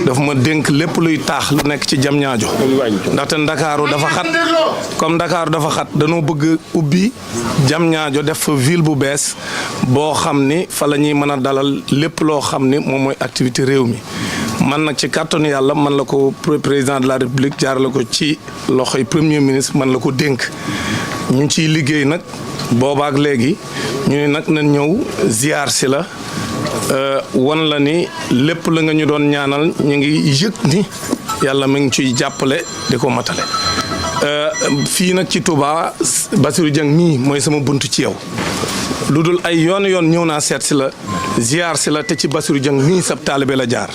daf ma dénk lépp luy taax lu nekk ci Diamniadio ndaxte Ndakaaru dafa xat comme Ndakaaru dafa xat dañoo bëgg ubbi Diamniadio def fa ville bu bees boo xam ni fa la ñuy mën a dalal lépp loo xam ni moom mooy activité réew mi man nag ci kàttanu yàlla man la ko président de la république jaarale ko ci loxoy premier ministre man la ko dénk ñu ciy liggéey nag boobaak léegi ñu ne nag nañ ñëw ziar si la wan la ni lépp la nga ñu doon ñaanal ñu ngi yëg ni yàlla mi ngi ciy jàppale di ko matale fii nag ci Touba Bassirou Dieng mii mooy sama bunt ci yow lu dul ay yoon ñëw naa seet si la ziar si la te ci Bassirou Dieng mii sab taalibe la jaar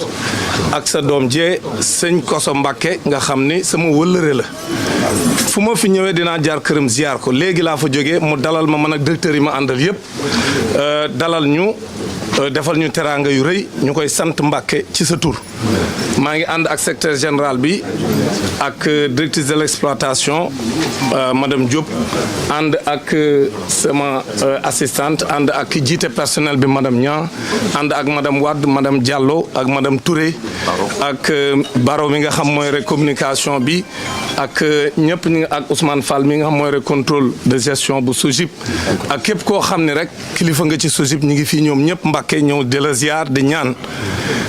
ak sa doom jee sëñ Koso Mbàkke nga xam ni sama wëllëre la fu ma fi ñëwee dinaa jaar këram ziar ko léegi laa fa jógee mu dalal ma man ak directeur yi ma àndal yëpp dalal ñu defal ñu teraanga yu rëy ñu koy sant Mbàkke ci sa tur maa ngi ànd ak secrétaire général bi ak directrice de l'exploitation madame Diop ànd ak sama assistante ànd ak jiite personnel bi madame Niang ànd ak madame Wade madame Diallo ak madame Touré ak Baro mi nga xam mooy rek communication bi ak ñëpp ñi ak Ousmane Fall mi nga xam mooy rek contrôle de gestion bu SOGIP ak képp koo xam ne rek kilifa nga ci SOGIP ñi ngi fii ñoom ñëpp Mbàkke ñëw di la ziar di ñaan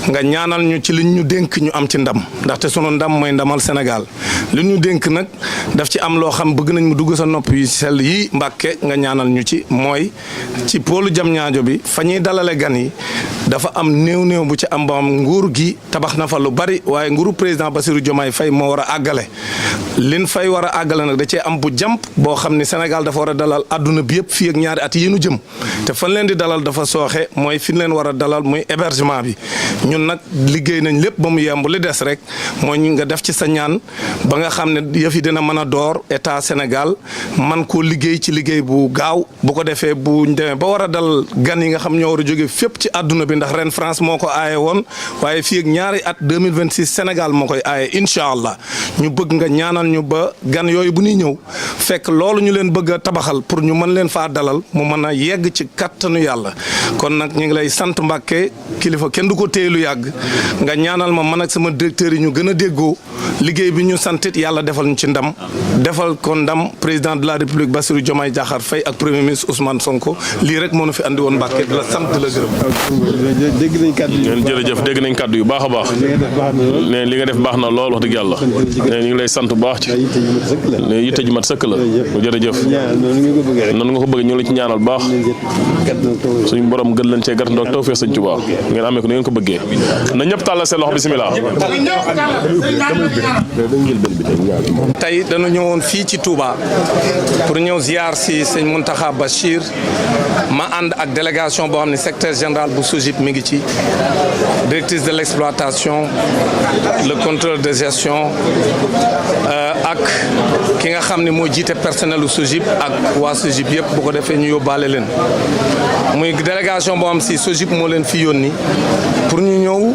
nga ñaanal ñu ci liñ ñu dénk ñu am ci ndam ndaxte sunu ndam mooy ndamal Sénégal li ñu dénk nag daf ci am loo xam bëgg nañ mu dugg sa nopp yu sell yi Mbàkke nga ñaanal ñu ci mooy ci pôlu Diamniadio bi fa ñuy dalale gan yi dafa am néew bu ci am ba am nguur gi tabax na fa lu bari waaye nguuru président Bassirou Diomaye Faye moo war a àggale lin fay war a àggale nag da cee am bu jàmp boo xam ni Sénégal dafa war a dalal adduna bi yëpp fii ak ñaari at yi nu jëm te fan leen di dalal dafa sooxe mooy fi leen war a dalal muy hébergement bi ñun nag liggéey nañ lépp ba mu yemb li des rek mooy nga def ci sa ñaan ba nga xam ne yëf yi dina mën a door état Sénégal man koo liggéey ci liggéey bu gaaw bu ko defee bu ñu demee ba war a dal gan yi nga xam ñoo war a jóge fépp ci adduna bi ndax ren France moo ko aaye woon waaye fii ak ñaari at 2026 Sénégal moo koy aaye incha allah ñu bëgg nga ñaanal ñu ba gan yooyu bu ñuy ñëw fekk loolu ñu leen bëgg a tabaxal pour ñu mën leen faa dalal mu mën a yegg ci kattanu yàlla kon nag ñu ngi lay sant Mbàkke kilifa kenn du ko téye lu yàgg nga ñaanal ma man ak sama directeur yi ñu gën a déggoo liggéey bi ñu santit yàlla defal ñu ci ndam defal ko ndam président de la république Bassirou Diomaye Diakhar Faye ak premier ministre Ousmane Sonko lii rek moo nu fi andi woon Mbàkke di la sant di la gërëm. dégg nañ kàddu yi jërëjëf dégg nañ kàddu yu baax a baax ne li nga def baax na lool wax dëgg yàlla ne ñu ngi lay sant bu baax ci ne yitte ju mat sëkk la jërëjëf noonu nga ko bëgg ñu ngi la ci ñaanal baax suñu borom gën leen cee gàtt ndoog tawfeex Sëñ Tuubaa ngeen amee ko ni ngeen ko bëggee na ñëpp tàllal seen loxo bismillah. tey dañu ñëwoon fii ci Touba pour ñëw ziar si sëñ Mountakha Bachir ma ànd ak délégation boo xam ne secrétaire général bu SOGIP mi ngi ci directrice de l'exploitation le contrôleur de gestion ak ki nga xam ne moo jiite personnel u SOGIP ak waa SOGIP yëpp bu ko defee ñu yóbbaale leen muy délégation boo xam si SOGIP moo leen fi yónni pour ñu ñëw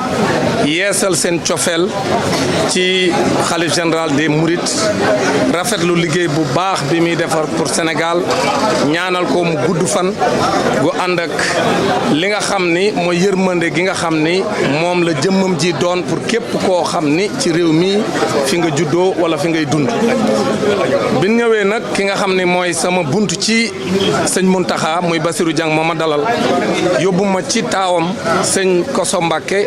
yeesal seen cofeel ci xalif général des Mourides rafetlu liggéey bu baax bi muy defar pour Sénégal ñaanal ko mu gudd fan gu ànd ak li nga xam ni mooy yërmande gi nga xam ni moom la jëmmam ji doon pour képp koo xam ni ci réew mi fi nga juddoo wala fi ngay dund bi ñëwee nag ki nga xam ni mooy sama bunt ci sëñ Mountakha muy Bassirou Dieng moo ma dalal yóbbu ma ci taawam sëñ Koso Mbàkke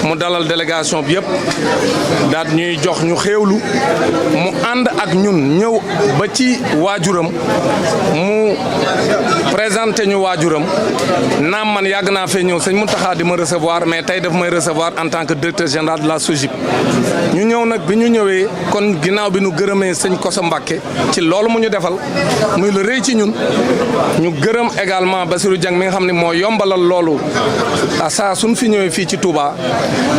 mu dalal délégation bi yëpp daal ñuy jox ñu xéewlu mu ànd ak ñun ñëw ba ci waajuram mu présenté ñu waajuram naam man yàgg naa fee ñëw sëñ Mountakha di ma recevoir mais tey daf may recevoir en tant que directeur général de la SOGIP ñu ñëw nag bi ñu ñëwee kon ginnaaw bi ñu gërëmee sëñ Koso Mbàkke ci loolu mu ñu defal muy la rëy ci ñun ñu gërëm également Bassirou Dieng mi nga xam ne moo yombalal loolu à saa suñ fi ñëwee fii ci Touba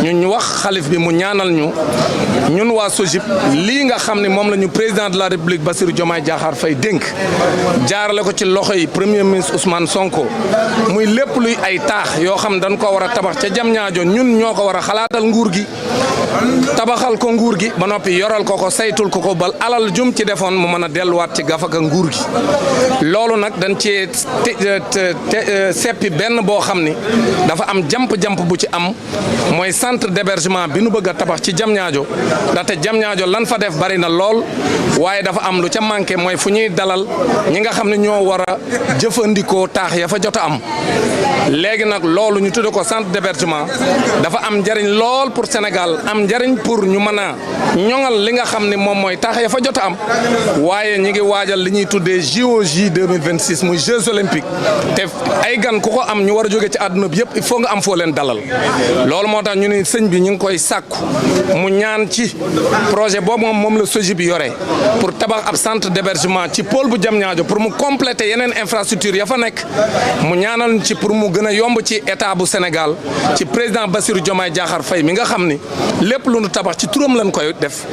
ñu wax xalif bi mu ñaanal ñu ñun waa SOGIP lii nga xam ne moom la ñu président de la République Bassirou Diomaye Diakhar Faye dénk jaarale ko ci loxo yi premier ministre Ousmane Sonko muy lépp luy ay taax yoo xam dañ ko war a tabax ca Diamniadio ñun ñoo ko war a xalaatal nguur gi tabaxal ko nguur gi ba noppi yoral ko ko saytul ko bal alal jum ci defoon mu mën a delluwaat ci gafaka nguur gi loolu nag dañ cee seppi benn boo xam ni dafa am jamp bu ci am mooy centre centre d'hébergement bi nu bëgg a tabax ci Diamniadio ndaxte Diamniadio lan fa def bari na lool waaye dafa am lu ca manqué mooy fu ñuy dalal ñi nga xam ne ñoo war a jëfandikoo taax ya fa jot a am léegi nag loolu ñu tudde ko centre d'hébergement dafa am njariñ lool pour Sénégal am njariñ pour ñu mën a ñoŋal li nga xam ne moom mooy taax ya fa jot a am waaye ñi ngi waajal li ñuy tuddee JOJ 2026 muy Jeux olympiques te ay gan ku ko am ñu war a jóge ci àdduna bi yëpp il faut nga am foo leen dalal loolu moo tax ñu ne sëñ bi ñu ngi koy sàkku mu ñaan ci projet boobu moom la SOGIP bi yore pour tabax ab centre d'hébergement ci pôle bu Diamniadio pour mu compléter yeneen infrastructure ya fa nekk mu ñaanal ci pour mu gën a yomb ci état bu Sénégal ci président Bassirou Diomaye Diakhar Faye mi nga xam ni lépp lu nu tabax ci turam lañ koy def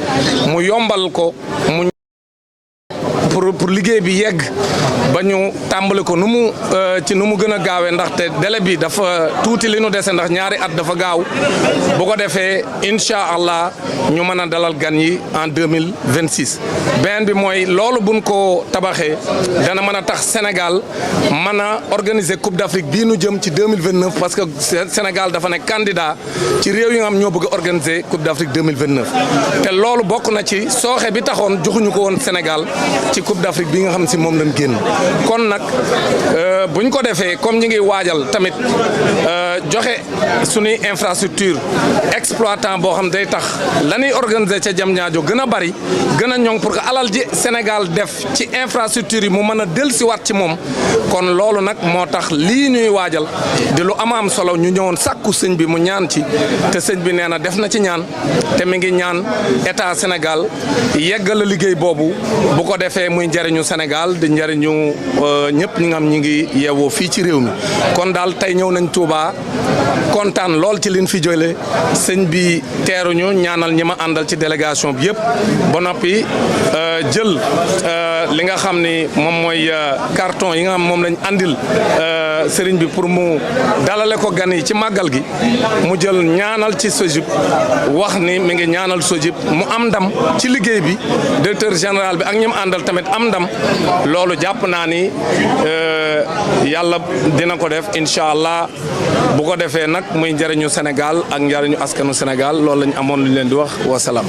mu yombal ko mu pour liggéey bi yegg ba ñu tàmbali ko nu mu gën a gaawee ndaxte délai bi dafa tuuti li nu dese ndax ñaari at dafa gaaw bu ko defee incha allah ñu mën a dalal gan yi en 2026. beneen bi mooy loolu buñ ko tabaxee dana mën a tax Sénégal mën a organiser Coupe d'Afrique bii nu jëm ci 2029 parce que Sénégal dafa nekk candidat ci réew yi nga xam ñoo bëgg a organiser Coupe d'Afrique 2029 te loolu bokk na ci sooxe bi taxoon joxuñu ko woon Sénégal ci Coupe d'Afrique bi nga xam si moom lañ génn kon nag buñ ko defee comme ñi ngi waajal tamit joxe suñuy infrastructure exploitant boo xam day tax la ñuy organiser ca Diamniadio gën a bari gën a ñoŋ pour que alal ji Sénégal def ci infrastructure yi mu mën a dellusiwaat ci moom kon loolu nag moo tax lii ñuy waajal di lu am solo ñu ñëwoon sàkku sëñ bi mu ñaan ci te sëñ bi nee na def na ci ñaan te mi ngi ñaan état Sénégal yeggal liggéey boobu bu ko defee muy njariñu Sénégal di njariñu ñëpp ñi nga xam ñi ngi yeewoo fii ci réew mi kon daal tey ñëw nañ Touba kontaan lool ci liñ fi jëlee sëñ bi teeruñu ñaanal ñi ma àndal ci délégation bi yëpp ba noppi jël li nga xam ni moom mooy carton yi nga xam moom lañ andil sëriñ bi pour mu dalale ko gan yi ci màggal gi mu jël ñaanal ci SOGIP wax ni mi ngi ñaanal SOGIP mu am ndam ci liggéey bi directeur général bi ak ñi mu àndal tamit am ndam loolu jàpp naa ni yàlla dina ko def incha allah bu ko defee nag muy njëriñu Sénégal ak njëriñu askanu Sénégal loolu lañ amoon lu ñu leen di wax wasalaam.